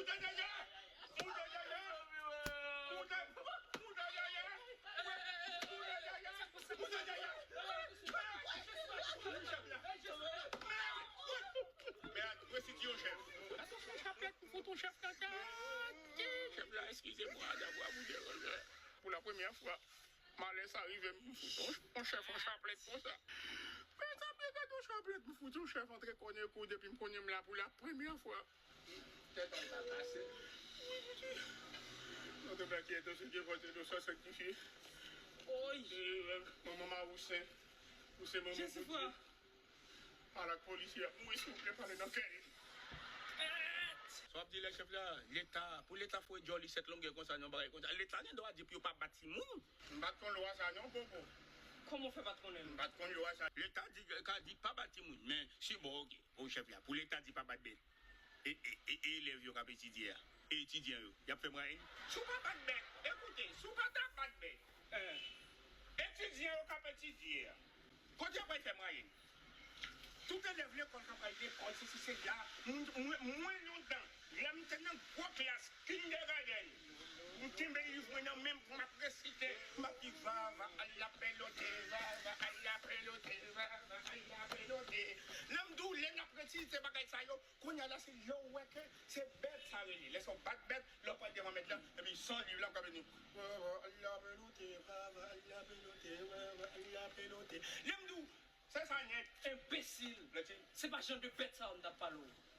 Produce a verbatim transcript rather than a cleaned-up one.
Mouda dèyè! Mouda dèyè! Mouda, mouda dèyè! Mouda dèyè! Mouda dèyè! Mèd! Mèd! Resiti yon chèf. Atò, fè yon chaplèt pou fout yon chèf kaka. Chèf la, eskize mwa davwa pou deranje. Pou la premyè fwa, malè sa rive m, m fout yon, yon chèf yon chaplèt konsa. Men sa, men gade yon chaplèt, m fout yon chèf antre konnen kou depi m konnen m la pou la premyè fwa. Tèt an pa kase. Notre Père qui es aux cieux, que votre nom soit sanctifié. Oy! Manman Mawousen. Ou se manman Jezifwa. Pale ak polisye a. Mouri, silvouplè, pale nan kè l. Sa w ap di la, chèf la? Leta, pou Leta foure djòl li sèt longè konsa, nan bagay konsa. Leta gen dwa di pou yo pa bat timoun. M pa t konn lwa sa non, Popo. Kòman w fè pa t konnen l? M pa t konn lwa sa. Leta di, ka di pa bat timoun, men si, bon, oke. Bon, chèf la, pou Leta di pa bat bèt. E, e, e, e elèv yo k ap etidye a? E etidyan yo? Y ap fè mwayèn? Si w pa bat bèt, ekoute, si w pa ta bat bèt, etidyan yo k ap etidye a, kote yo pral fè mwayèn? Tout elèv lekòl k ap al lekòl, sesi sela, mwen, mwen, mwen lontan, lè m te nan gwo klas, kindergarten, m kenbe liv mwen nan men m pou m ap resite, m ap di, vava, al la pelote, vava, al la pelote, vava, al la pelote. Lè m di w, lè n ap resite bagay sa yo, kounye a la, se lè w wè ke se bèt sa rele. Lè sa w bat bèt, lè w pral devan mèt la, epi san liv la, w ka vini. Vava, al la pelote, vava, al la pelote, vava, al la pelote. Lè m di w, se sa nèt. Enbesil! Se pa jan de bèt sa yo m t ap pale w.